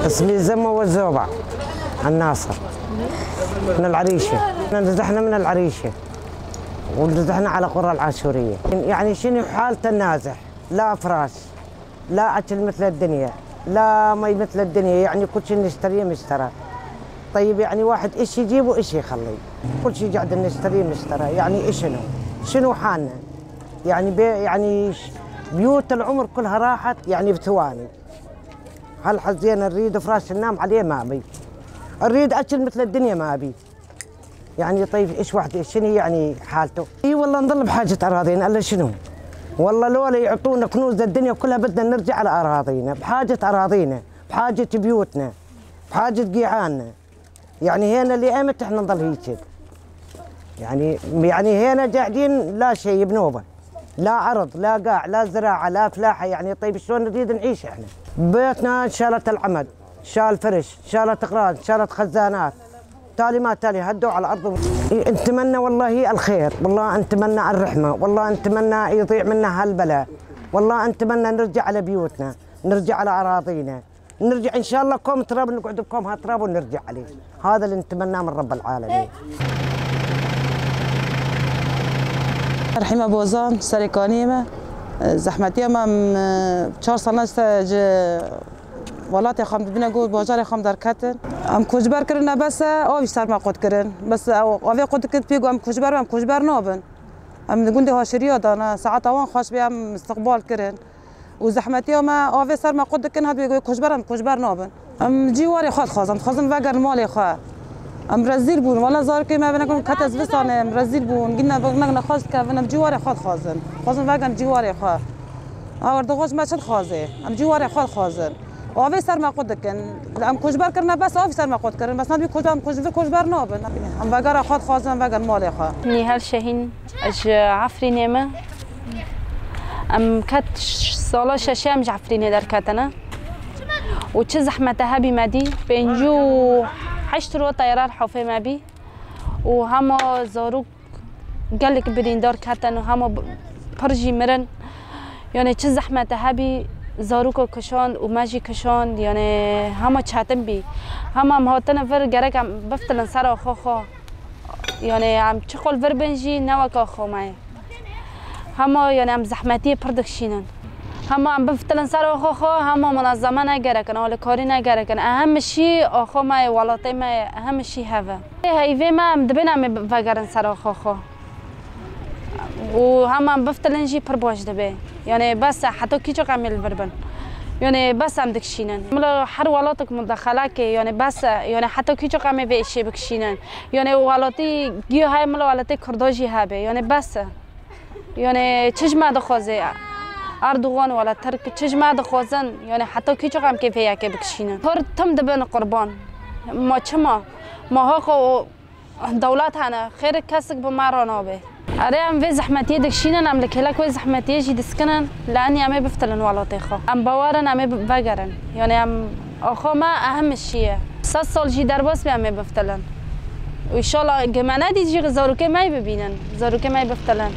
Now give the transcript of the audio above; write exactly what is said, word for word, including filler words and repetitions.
اسمي زمو والزوبع الناصر من العريشة. احنا نزحنا من العريشة ونزحنا على قرى العاشورية. يعني شنو حالة النازح؟ لا أفراش، لا أكل مثل الدنيا، لا مي مثل الدنيا، يعني كل شيء نشتريه مشترى. طيب، يعني واحد إيش يجيب وإيش يخلي؟ كل شيء قاعد نشتريه مشترى، يعني إيش شنو؟ شنو حالنا؟ يعني بي-، يعني ش-، بيوت العمر كلها راحت، يعني بثواني. هل حزينا نريد فراش ننام عليه ما أبي. نريد أكل مثل الدنيا ما أبي. يعني طيب، إيش واحد، شنو يعني حالته؟ إي والله نضل بحاجة أراضينا، إلا شنو؟ والله لولا يعطونا كنوز الدنيا كلها بدنا نرجع على أراضينا، بحاجة أراضينا، بحاجة بيوتنا، بحاجة قيعاننا. يعني هنا لإيمت إحنا نضل هيك؟ يعني، يعني هنا قاعدين لا شيء بنوبة، لا أرض، لا قاع، لا زراعة، لا فلاحة. يعني طيب، شلون نريد نعيش إحنا؟ بيتنا شالت العمد، شال فرش، شالت أغراض، شالت خزانات، تالي ما تالي هدوا على الأرض. نتمنى والله الخير، والله نتمنى الرحمة، والله نتمنى يضيع منا هالبلاء، والله نتمنى نرجع على بيوتنا، نرجع على أراضينا، نرجع إن شاء الله كوم تراب، نقعد بكوم هالتراب ونرجع عليه. هذا اللي نتمناه من رب العالمين. Rehîma Bozan, serê kaniyê me, zehmetiya me, em, çar sal ne ji welatê xwe em dibîne ku bajarê xwe em derketin. Em koçber kirine bes e, avî ser me qut kirin. Bes ew avê qut dikin pê ku em koçber bin, em koçber nabin. Em di gundê haşiriya de ne, saeta wan xweş bê em istiqbal kirin. Û zehmetiya me avê ser me qut dikin, hat bê ku koçber em koçber nabin. Em cîwarê xwe dixwazin, dixwazin vegerin malê xwe. Em rezîl bûn. Wela zarokê me bine ku kete zivistanê, em rezîl bûn. Gîne bine nexweş dikevin, em cîwarê xwe dixwazin. Dixwazin vegerin cîwarê xwe. Awir dixwaş me çi dixwazê? Em cîwarê xwe dixwazin. Û avê ser me qut dikin. Em koçber kirine bes avî ser me qut kirin. Bes nadibî koçber, em koçber, koçber nabin. Em vegera xwe dixwazin, em vegerin malê xwe. Nîhal Şehîn, ez ji Efrînê me. Em ket sala şeşê em ji Efrînê derketine. Û çi zehmete hebî me dî, pêncî û heşt roj teyara li hofê me bî. Û hema zarok gelek birîndar ketin û hema b-, pir jî mirin. Yanê çi zehmete hebî, zaroka kişand û me jî kişand, yanê hema çetin bî. Hema em hatine vir, gerek em biftilin ser axa xwe. Yanê em çi qol vir bin jî ne wek axa me ye. Hema, yanê, em zehmetiyê pir dikişînin. Hema em biftilin ser axa xwe, hema munezeme ne gerek in, alîkarî ne gerek in. Ehem şî axa me ye, welatê me ye, ehem şî hev e. Heyvê me, em dibin em ê vegerin ser axa xwe. Û hema em biftilin jî pir baş dibe. Yanê bes e, heta kîçok em ê li vir bin. Yanê bes em dikişînin. Milo her welatek mudexelek e, yanê bes e. Yanê heta kîçok em ê vê îşê bikişînin. Yanê welatî giyo heye, milo welatê Kurda jî hebe. Yanê bes e. Yanê çi ji me dixwaze Erdogan wala Tirk, çi ji me dixwazin, yanê heta kîçok em kê vê yekê bikişînin? Pir tim dibin qurban. Ma çima? Ma haqa û dewlet hene, xêrik kesik bi me re nabe. Erê, em vê zehmetiyê dikişînin, em li kêlek wê zehmetiyê jî diskinin, li enî em ê biftilin welatê xwe. Em bawer in, em ê bi-, vegerin. Yanê em Oxo me ehem şiye. Sed sal jî derbas be em ê biftilin. Û înşallah ge me nedît jî zarokê me yê bibînin. Zarokê me yê biftilin.